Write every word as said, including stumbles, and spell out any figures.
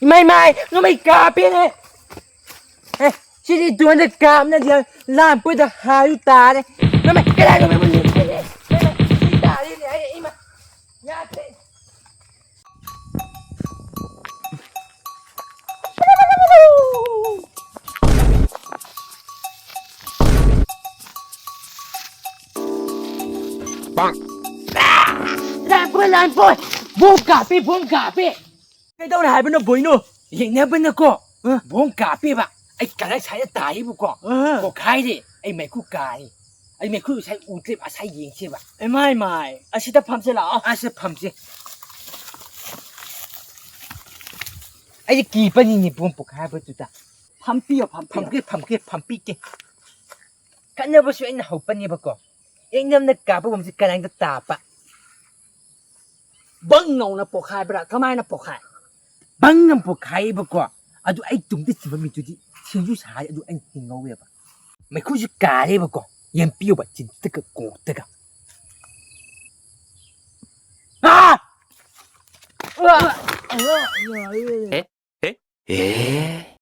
ꯏꯃꯥꯏ, ꯃꯥꯏ, ꯅꯣꯡꯃꯩ ꯀꯥꯞꯄꯦꯅꯦ꯫ ꯑꯦ, ꯁꯤꯗꯤ ꯗ꯭ꯔꯣꯟꯗ ꯀꯥꯞꯅꯗꯤ ꯂꯥꯝꯄꯣꯏꯗ ꯍꯥꯏꯔꯨ ꯇꯥꯔꯦ꯫ ꯅꯣꯡꯃꯩ, ꯀꯗꯥꯏ ꯅꯣꯡꯃꯩ ꯃꯨꯟ ꯌꯦꯡꯒꯦꯅꯦ? ꯅꯣꯡꯃꯩ, ꯁꯤ ꯇꯥꯔꯦꯅꯦ, ꯑꯩ, ꯏꯃꯥ, ꯌꯥꯗ꯭ꯔꯦ꯫ ꯂꯥꯝꯄꯣꯏ, ꯂꯥꯝꯄꯣꯏ! ꯕꯣꯝ ꯀꯥꯞꯄꯦ, ꯕꯣꯝ ꯀꯥꯞꯄꯦ! ꯀꯩꯗꯧꯔꯦ ꯍꯥꯏꯕꯅꯣ, ꯕꯣꯏꯅꯣ? ꯌꯦꯡꯅꯕꯅꯀꯣ, ꯑ꯫ ꯕꯣꯝ ꯀꯥꯞꯄꯦꯕ꯫ ꯑꯩ ꯀꯔꯥꯏ ꯁꯥꯏꯗ ꯇꯥꯏꯌꯦꯕꯀꯣ꯫ ꯑ꯫ ꯄꯣꯛꯈꯥꯏꯔꯦ꯫ ꯑꯩ ꯃꯩꯈꯨ ꯀꯥꯔꯦ꯫ ꯑꯩ ꯃꯩꯈꯨ ꯉꯁꯥꯏ ꯎꯗ꯭ꯔꯦꯕ, ꯉꯁꯥꯏ ꯌꯦꯡꯁꯦꯕ꯫ ꯏꯃꯥꯏ, ꯃꯥꯏ, ꯑꯁꯤꯗ ꯐꯝꯁꯦ ꯂꯥꯛꯑꯣ꯫ ꯑꯁꯤꯗ ꯐꯝꯁꯦ꯫ ꯑꯩꯗꯤ ꯀꯤꯕꯅꯤꯅꯦ ꯕꯣꯝ ꯄꯣꯛꯈꯥꯏꯕꯗꯨꯗ꯫ ꯐꯝꯄꯤꯌꯣ, ꯐꯝꯄꯤꯌꯣ꯫ ꯐꯝꯒꯦ, ꯐꯝꯒꯦ, ꯐꯝꯄꯤꯒꯦ꯫ ꯈꯠꯅꯕꯁꯨ ꯑꯩꯅ ꯍꯧꯕꯅꯦꯕꯀꯣ꯫ ꯌꯦꯡꯅꯕꯅ ꯀꯥꯞꯄ ꯕꯣꯝꯁꯦ ꯀꯔꯥꯏꯗ ꯇꯥꯕ? ꯕꯪ ꯂꯥꯎꯅ ꯄꯣꯛꯈꯥꯏꯕ꯭ꯔꯥ? ꯀꯃꯥꯏꯅ ꯄꯣꯛꯈꯥꯏ? ꯕꯪ ꯑꯃ ꯄꯣꯛꯈꯥꯏꯌꯦꯕꯀꯣ꯫ ꯑꯗꯨ ꯑꯩ ꯇꯨꯡꯗ ꯊꯤꯟꯕ ꯃꯤꯗꯨꯗꯤ ꯁꯤꯡꯖꯨ ꯁꯥꯔꯦ, ꯑꯗꯨ ꯑꯩꯅ ꯍꯤꯡꯍꯧꯋꯦꯕ꯫ ꯃꯩꯈꯨꯁꯨ ꯀꯥꯔꯦꯕꯀꯣ, ꯌꯦꯟ ꯄꯤꯌꯣꯕ, ꯆꯤꯟꯇꯒ ꯀꯣꯛꯇꯒ꯫ ꯑꯥ! ꯑꯦ? ꯑꯦ? ꯑꯦ?